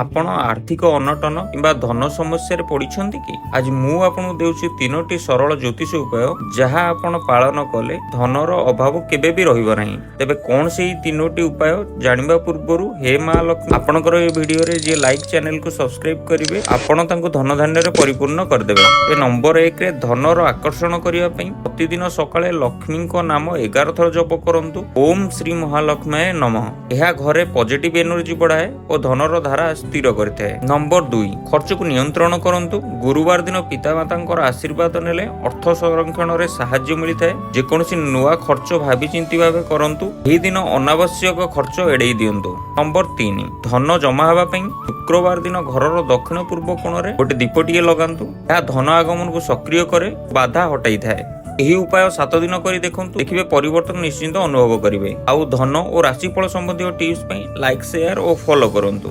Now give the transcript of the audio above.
ଆପଣ ଆର୍ଥିକ ଅନଟନ କିମ୍ବା ଧନ ସମସ୍ୟାରେ ପଡ଼ିଛନ୍ତି କି? ଆଜି ମୁଁ ଆପଣଙ୍କୁ ଦେଉଛି ତିନୋଟି ସରଳ ଜ୍ୟୋତିଷ ଉପାୟ, ଯାହା ଆପଣ ପାଳନ କଲେ ଧନର ଅଭାବ କେବେ ବି ରହିବ ନାହିଁ। ତେବେ କଣ ସେଇ ତିନୋଟି ଉପାୟ, ଜାଣିବା ପୂର୍ବରୁ ହେ ମା ଲକ୍ଷ୍ମୀ, ଆପଣଙ୍କର ଏ ଭିଡିଓରେ ଯିଏ ଲାଇକ୍, ଚ୍ୟାନେଲକୁ ସବସ୍କ୍ରାଇବ କରିବେ, ଆପଣ ତାଙ୍କୁ ଧନ ଧାନ୍ୟରେ ପରିପୂର୍ଣ୍ଣ କରିଦେବେ। ଏ ନମ୍ବର 1ରେ, ଧନର ଆକର୍ଷଣ କରିବା ପାଇଁ ପ୍ରତିଦିନ ସକାଳେ ଲକ୍ଷ୍ମୀଙ୍କ ନାମ 11 ଥର ଜପ କରନ୍ତୁ, ଓମ୍ ଶ୍ରୀ ମହାଲକ୍ଷ୍ମୀ ନମଃ। ଏହା ଘରେ ପଜିଟିଭ ଏନର୍ଜି ବଢାଏ ଓ ଧନର ଧାରା ସ୍ଥିର କରିଥାଏ। ନମ୍ବର 2, ଖର୍ଚ୍ଚକୁ ନିୟନ୍ତ୍ରଣ କରନ୍ତୁ। ଗୁରୁବାର ଦିନ ପିତାମାତାଙ୍କର ଆଶୀର୍ବାଦ ନେଲେ ଅର୍ଥ ସଂରକ୍ଷଣରେ ସାହାଯ୍ୟ ମିଳିଥାଏ। ଯେକୌଣସି ନୂଆ ଖର୍ଚ୍ଚ ଭାବି ଚିନ୍ତି ଭାବେ କରନ୍ତୁ। ଏହି ଦିନ ଅନାବଶ୍ୟକ ଖର୍ଚ୍ଚ ଏଡ଼େଇ ଦିଅନ୍ତୁ। ନମ୍ବର 3, ଧନ ଜମା ହେବା ପାଇଁ ଶୁକ୍ରବାର ଦିନ ଘରର ଦକ୍ଷିଣ ପୂର୍ବ କୋଣରେ ଗୋଟେ ଦୀପଟିଏ ଲଗାନ୍ତୁ। ଏହା ଧନ ଆଗମନକୁ ସକ୍ରିୟ କରେ, ବାଧା ହଟାଇଥାଏ। ଏହି ଉପାୟ 7 ଦିନ କରି ଦେଖନ୍ତୁ, ଦେଖିବେ ପରିବର୍ତ୍ତନ ନିଶ୍ଚିନ୍ତ ଅନୁଭବ କରିବେ। ଆଉ ଧନ ଓ ରାଶିଫଳ ସମ୍ବନ୍ଧୀୟ ଟିପ୍ସ ପାଇଁ ଲାଇକ୍, ସେୟାର ଓ ଫଲୋ କରନ୍ତୁ।